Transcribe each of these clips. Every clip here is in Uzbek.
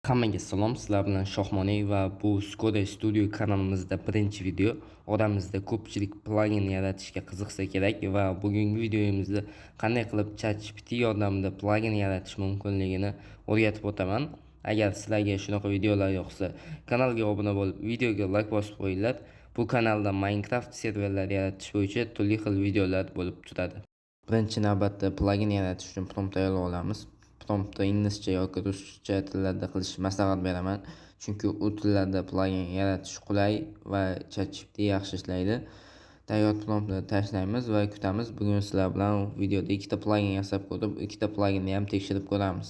Hammaga salom, sizlar bilan Shohmoniy va bu Skoda Studio kanalimizda birinchi video. Oramizda ko'pchilik plugin yaratishga qiziqsa kerak va bugungi videomizda qanday qilib ChatGPT yordamida plugin yaratish mumkinligini o'rgatib o'taman. Agar sizlarga shunaqa videolar yoqsa, kanalga obuna bo'lib, videoga like bosib qo'yinglar. Bu kanalda Minecraft serverlari yaratish bo'yicha turli xil videolar bo'lib turadi. Birinchi navbatda plugin yaratish uchun prompt tayyorlab olamiz. Promptni inglizcha yoki ruscha tillarda qilishni maslahat beraman. Chunki u tillarda plugin yaratish qulay va ChatGPT yaxshi ishlaydi. Tayyor promptni tashlaymiz va kutamiz. Bugun sizlar bilan videoda ikkita plugin yasab ko'rib, ikkita pluginni ham tekshirib ko'ramiz.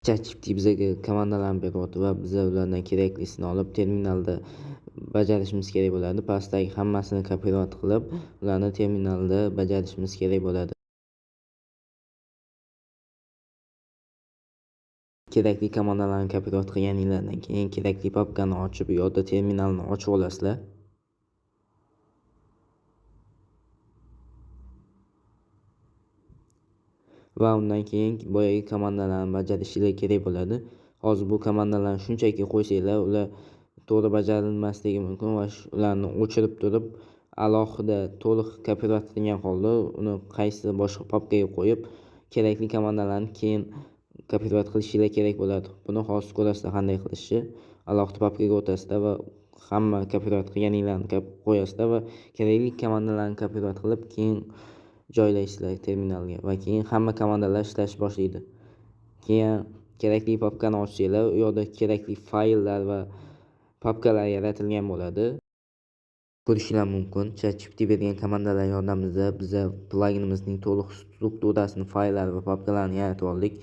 ChatGPT bizga komandalarni beryapti va biz ulardan keraklisini olib terminalda bajarishimiz kerak bo'ladi. Pastdagi hammasini kopirovat qilib, ularni terminalda bajarishimiz kerak bo'ladi. Kerakli komandalarni kopirovat qilganinglardan keyin kerakli papkani ochib, u yoqda terminalni ochib olasizlar. Va undan keyin boyagi komandalarni bajarishinglar kerak bo'ladi. Hozir bu komandalarni shunchaki qo'ysanglar, ular to'g'ri bajarilmasligi mumkin va ularni o'chirib turib, alohida to'liq kopirovat qilgan holda uni qaysi boshqa papkaga qo'yib, kerakli komandalarni keyin kopirovat qilishinglar kerak bo'ladi. Buni hozir ko'rasizlar qanday qilishni. Alohida papkaga o'tasizlar va hamma kopirovat qilganinglarni qo'yasizlar va kerakli komandalarni kopirovat qilib, keyin joylaysizlar terminalga va keyin hamma komandalar ishlash boshlaydi. Keyin kerakli papkani ochsanglar, u yoqda kerakli fayllar va papkalar yaratilgan bo'ladi. Ko'rishinglar mumkin, ChatGPT bergan komandalar yordamida biza pluginimizning to'liq strukturasini, fayllar va papkalarni yaratib oldik.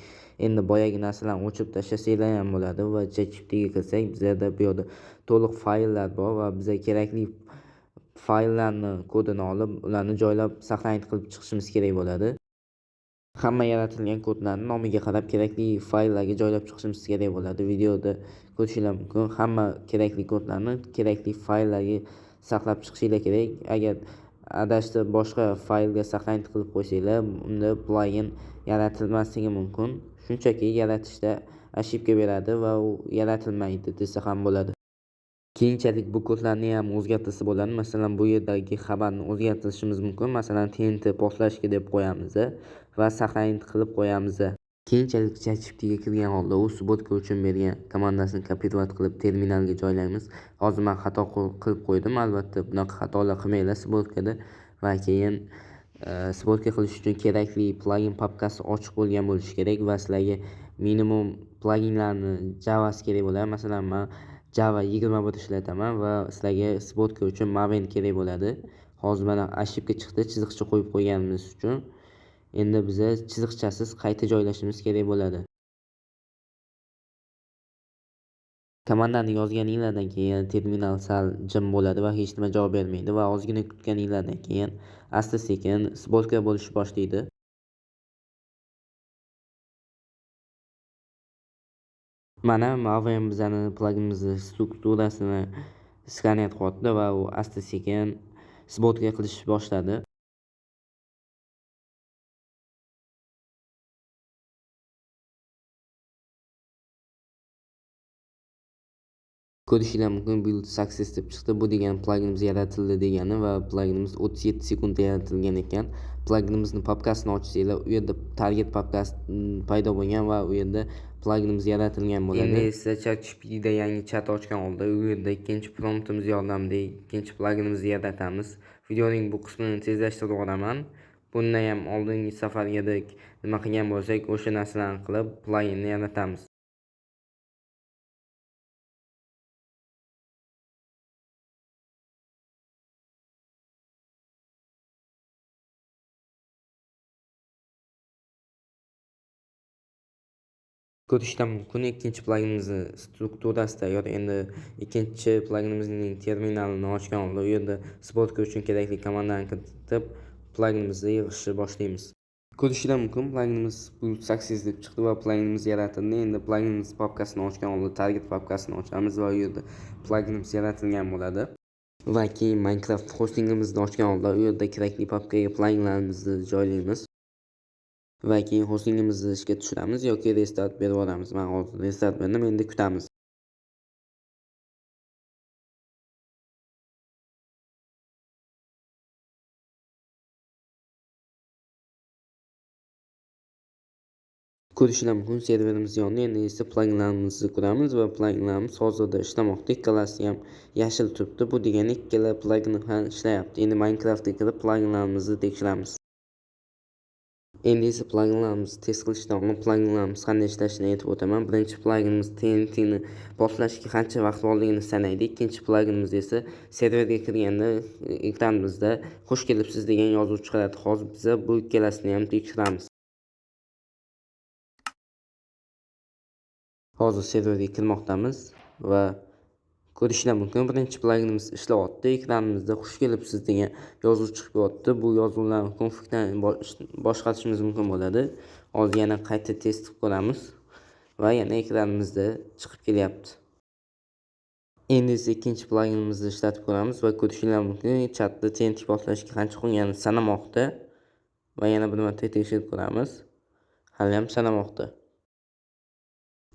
Endi boyagi narsalarni o'chirib tashlasanglar ham bo'ladi va ChatGPTga kirsak, bizada bu yoqda to'liq fayllar bor va biza kerakli fayllarni kodini olib, ularni joylab saqlanib qilib chiqishimiz kerak bo'ladi. Hamma yaratilgan kodlarni nomiga qarab kerakli fayllarga joylab chiqishimiz kerak bo'ladi. Videoda ko'rishinglar mumkin, hamma kerakli kodlarni kerakli fayllarga saqlab chiqishinglar kerak. Agar adashtirib boshqa faylga saqlanib qilib qo'ysanglar, unda plugin yaratilmasligi mumkin. Shunchaki yaratishda ошибка beradi va u yaratilmaydi desa ham bo'ladi. Keyinchalik bu kodlarni ham o'zgartirsa bo'ladi. Masalan, bu yerdagi xabarni o'zgartirishimiz mumkin. Masalan, TNT portlashga deb qo'yamiz va saqlanib qilib qo'yamiz. Keyinchalik ChatGPTga kirgan holda u sbotka uchun bergan komandasini kopirovat qilib terminalga joylaymiz. Hozir men xato qilib qo'ydim. Albatta bunaqa xatolar qilmanglar sbotkada va keyin sbotka qilish uchun kerakli plugin papkasi ochiq bo'lgan bo'lishi kerak va sizlarga minimum pluginlarni Javasi kerak bo'ladi. Masalan, men Java 21 ishlataman va sizlarga sbotka uchun Maven kerak bo'ladi. Hozir mana ошибка chiqdi, chiziqcha qo'yib qo'yganimiz uchun. Endi biza chiziqchasiz qayta joylashimiz kerak bo'ladi. Komandani yozganinglardan keyin terminal sal jim bo'ladi va hech nima javob bermaydi va ozgina kutganinglardan keyin asta-sekin sbotka bo'lish boshlaydi. Mana Maven bizani pluginimizni strukturasini skaner qilyapti va u asta-sekin sbotka qilish boshladi. Ko'rishinglar mumkin, build success deb chiqdi. Bu degani pluginimiz yaratildi degani va pluginimiz 37 sekundda yaratilgan ekan. Pluginimizni papkasini ochsanglar, u yerda target papkasi paydo bo'lgan va u yerda pluginimiz yaratilgan bo'ladi. Endi esa ChatGPTda yangi chat ochgan holda u yerda ikkinchi promptimiz yordamida ikkinchi pluginimizni yaratamiz. Videoning bu qismini tezlashtirib yuboraman. Bundan ham oldingi safargidek nima qilgan bo'lsak, o'sha narsalarni qilib pluginni yaratamiz. Ko'rishdan mumkin, ikkinchi pluginimizni strukturasi tayyor. Endi ikkinchi pluginimizning terminalini ochgan holda u yerda sbotka uchun kerakli komandani kiritib, pluginimizni yig'ishni boshlaymiz. Ko'rishdan mumkin, pluginimiz build success deb chiqdi va pluginimiz yaratildi. Endi pluginimiz papkasini ochgan holda target papkasini ochamiz va u yerda pluginimiz yaratilgan bo'ladi. Va keyin Minecraft hostingimizni ochgan holda u yerda kerakli papkaga pluginlarimizni joylaymiz. Va keyin hostingimizni ishga tushiramiz yoki restart berib yuboramiz. Men hozir restart berdim, endi kutamiz. Ko'rishinglar mumkin, serverimiz yondi. Endi esa pluginlarimizni ko'ramiz va pluginlarimiz hozirda ishlamoqda. Ikkalasi ham yashil turibdi. Bu degani ikkala plugin ham ishlayapti. Endi Minecraftga kirib pluginlarimizni tekshiramiz. Endi esa pluginlarimizni test qilishdan oldin pluginlarimiz qanday ishlashini aytib o'taman. Birinchi pluginimiz TNTni portlashga qancha vaqt borligini sanaydi. Ikkinchi pluginimiz esa serverga kirganda ekranimizda xush kelibsiz degan yozuv chiqaradi. Hozir biz bu ikkalasini ham tekshiramiz. Hozir serverga kirmoqdamiz va ko'rishlar mumkin. Birinchi pluginimiz ishlayapti. Ekranimizda xush kelibsiz degan yozuv chiqib yotdi. Bu yozuvlarni konfigdan boshqarishimiz mumkin bo'ladi. Hozir yana qayta test qilib ko'ramiz va yana ekranimizda chiqib kelyapti. Endi esa ikkinchi pluginimizni ishlatib ko'ramiz va ko'rishinglar mumkin, chatda TNT portlashga qancha qo'yganini sanamoqda va yana bir marta tekshirib ko'ramiz. Hali ham sanamoqda.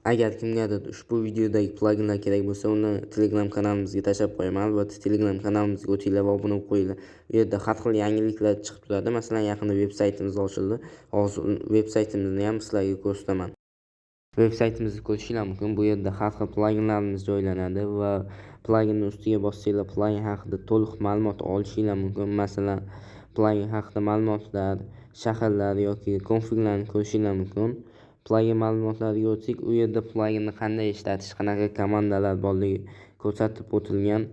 Agar kimgadir ushbu videodagi pluginlar kerak bo'lsa, uni Telegram kanalimizga tashlab qo'yaman. Albatta Telegram kanalimizga o'tinglar va obuna bo'lib qo'yinglar. U yerda har xil yangiliklar chiqib turadi. Masalan, yaqinda veb saytimiz ochildi. Hozir veb saytimizni ham sizlarga ko'rsataman. Veb saytimizni ko'rishinglar mumkin. Bu yerda har xil pluginlarimiz joylanadi va pluginning ustiga bossanglar, plugin haqida to'liq ma'lumot olishinglar mumkin. Masalan, plugin haqida ma'lumotlar, shaharlar yoki konfiglarni ko'rishinglar mumkin. Plugin ma'lumotlariga o'tsak, u yerda pluginni qanday ishlatish, qanaqa komandalar borligi ko'rsatib o'tilgan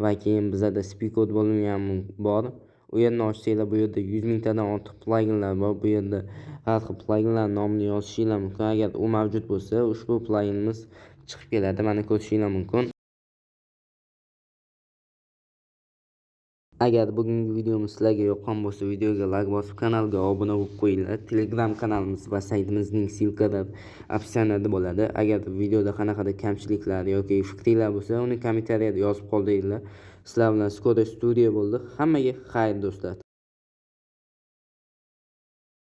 va keyin bizada speak-code bo'limi ham bor. U yerni ochsanglar, bu yerda 100 mingtadan ortiq pluginlar bor. Bu yerda har xil pluginlar nomini yozishinglar mumkin. Agar u mavjud bo'lsa, ushbu pluginimiz chiqib keladi. Mana ko'rishinglar mumkin. Agar bugungi videomiz sizlarga yoqqan bo'lsa, videoga like bosib, kanalga obuna bo'lib qo'yinglar. Telegram kanalimiz va saytimizning ссылкалari описаниеda bo'ladi. Agar videoda qanaqadir kamchiliklar yoki fikringlar bo'lsa, uni kommentariyada yozib qoldiringlar. Sizlar bilan Skoda Studio bo'ldi. Hammaga xayr do'stlar.